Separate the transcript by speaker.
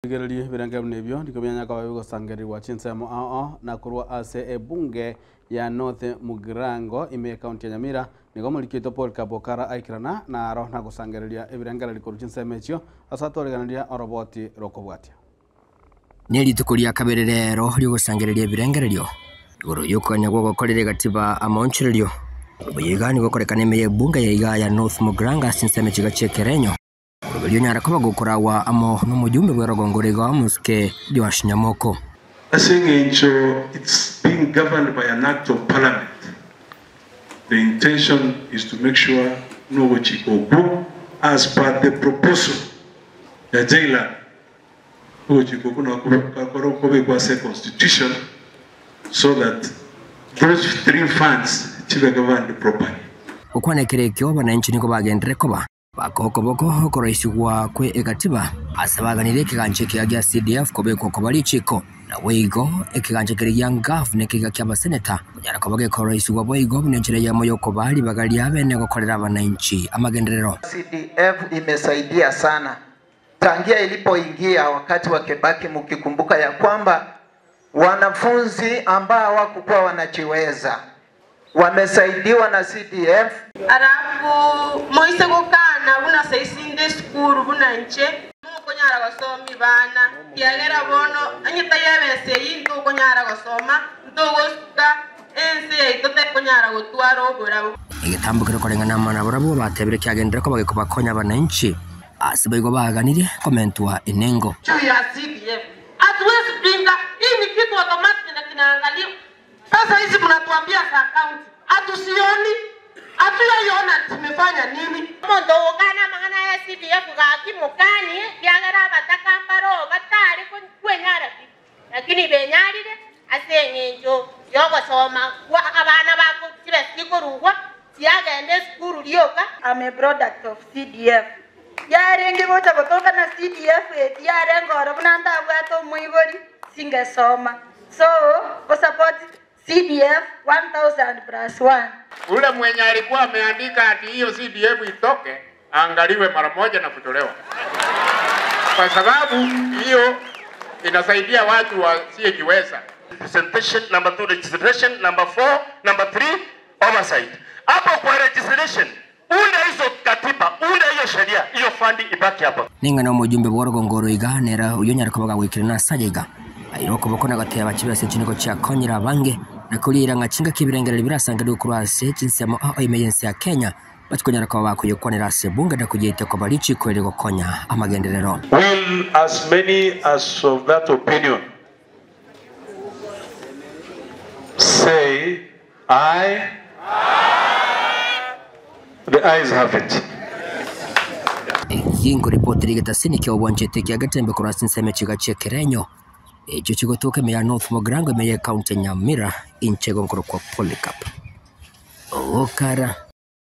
Speaker 1: Rigereria ebirengererio buna ebio nigo bianyare koba bigosangererigwa chinsemo ao ao na korwa ase ebunge ya North Mugirango ime y'ekaunti ya Nyamira. Nigo omoriki oito Paul Kabokara aikerana naro na gosangereria ebirengererio korwa chinsemo echio ase atoreganeria oroboti rokobwatia.
Speaker 2: Nerituko ria kabere rero ri'ogosangereria ebirengererio igoro y'okogania gw'ogokorera egatiba amaonchorerio. Oboyio iga nigo okorekana ime y'ebunge ya igaa ya North Mugirango ase chinsemo chiga chi'ekerenyo. Oroberio onyare koba gokoragwa amo nomojumbe bw'erogongo ore iga omosike Joash Nyamoko.
Speaker 3: Ase eng'encho it's being governed by an act of parliament, the intention is to make sure buna ogochika okwo as per the proposal ya Jailan, ogochika okwo nabo kobekwa ase econstitution so that those three funds chibe governed properly.
Speaker 2: Gokwana ekero ekio, abananchi nigo bagenderere koba Baka okoboko okoroisigwa kwe egatiba ase baganirie ekegancha ekiya gia CDF kobekwa koba richiko, naboigo ekegancha keria gia Gaf na ekegiga kia abaseneta konyara koba gekoroisigwa boigo buna enchera eyemo yokobaa ribaga ria bene gokorera abananchi amagenderero.
Speaker 4: CDF imesaidia sana tangia ilipoingia wakati wa Kibaki, mkikumbuka ya kwamba wanafunzi ambao hawakukuwa wanajiweza wamesaidiwa na CDF.
Speaker 5: Alafu moise gokana buna saisi inde esukuru buna inche mokonyara gosomi bana kiagera bono onye tayebesa eyio ntokonyara gosoma ntogosuka ense yaito tekonyara gotwara oborabu.
Speaker 2: Egetambo keria koreng'ana amo nabarabwo batebire kiagenderere koba gekobakonya abananchi ase boigo baganirie komentwa enengo.
Speaker 5: Juu ya CDF hatuwezi pinga, hii ni kitu automatic na kinaangaliwa. Sasa hizi mnatuambia za county, hatusioni, hatuyaiona tumefanya nini.
Speaker 6: Omonto ogokana amang'ana aya CDF gaki mokani, ekiagera abataka mbaro batare kwenyara pi, lakini benyarire ase eng'encho y'ogosoma kwa abana bako chibe chikorugwa chiagenda esukuru rioka.
Speaker 7: I'm a product of CDF. Yarenge gocha gotoka na CDF eti yarenge oro buna ntabwate omoibori singesoma. So, go support CDF 1000 plus 1.
Speaker 8: Ule mwenye alikuwa ameandika ati hiyo CDF itoke, aangaliwe mara moja na kutolewa, kwa sababu hiyo inasaidia watu wasiojiweza.
Speaker 9: Presentation number 2, registration number 4, number 3, oversight. Hapo kwa registration, unda hizo katiba, unda hiyo sheria, hiyo fund ibaki hapo.
Speaker 2: Ning'ana omojumbe bw'orogongo oro iga nere oyio onyare koba gagoikerana ase aye iga. Aire okoboko na goteba chibesa echi nigo chiakonyire abange, na koriira ng'a chingaki ebirengererio birasangererigwe korwa ase chinsemo ao ime y'ense ya Kenya, bachikonyara koba bakoyekwanera ase ebunge na koyeitia koba richiko eri gokonya amagenderero.
Speaker 3: Will as many as of that opinion say aye? The ayes have it.
Speaker 2: Ginko ripoti rigetasini kia obwanchete kia Getembe korwa ase ensemo echiga chi'ekerenyo echio chigotoka ime ya North Mugirango ime ye county ya Nyamira inche gonkoro kwa Polycarp Okara.